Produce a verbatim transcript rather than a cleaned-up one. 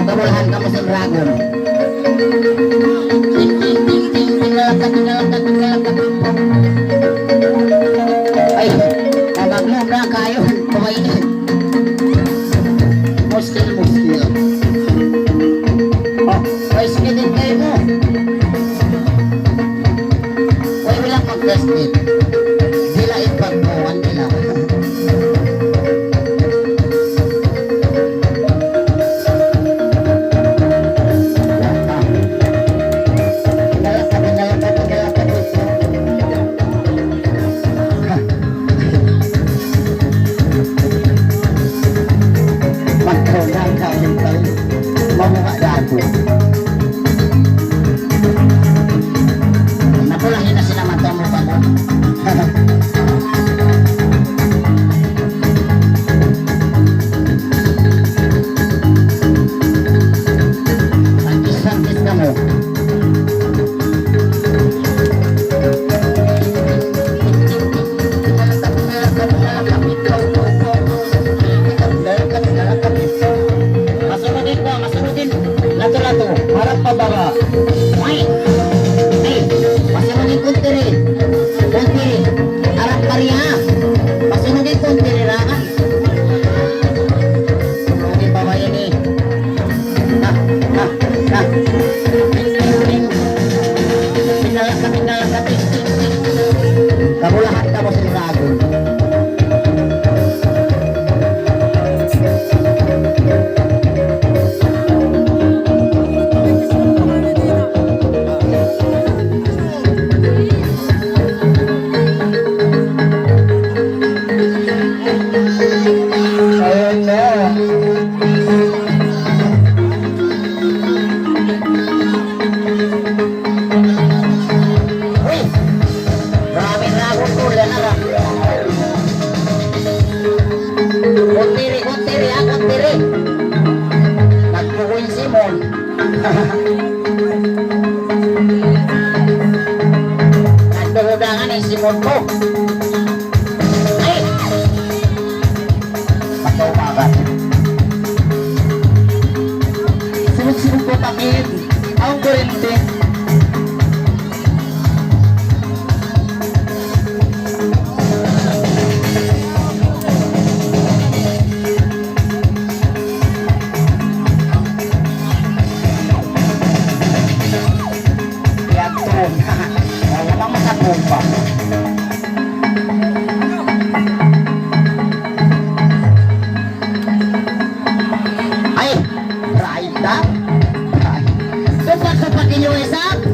Kabulahan kamu sin Dragon. Ay, namaglum na kayo. Kumain. Muskil, muskil. Oh, ay, sige din kayo mo. Way, wala' mag-test kit. Sila ipagkuhan nila. Magkaunang kain tayo. Mamuha dati. Napulahin na sila magkamu-kamu. Sakit-sakit kamu. Masunugin ku, masunugin. Latu-latu. Harap pababa. Ay. Ay. Masunugin kuntiri. Kuntiri. Harap kariya. Masunugin kuntiri rakan. Kuntiri baba ini. Nah, nah, nah. Tinggal ka, tinggal ka, ting, ting, ting. Kabulahan kamu sin Dragon. Ayan na. Uy! Grabe na ako, tol, yan na lang. Kuntiri, kuntiri, ha, kuntiri. Nagtukoy si Mon. Nagduhudangan in simod ku. Ay! Mataubagan. Sibuk-sibuk ku takid. Ang kurente. Yan, tun. Wala' mang makatun pa. Ay, right, ha? Ay. Tupak-tupak in U S A.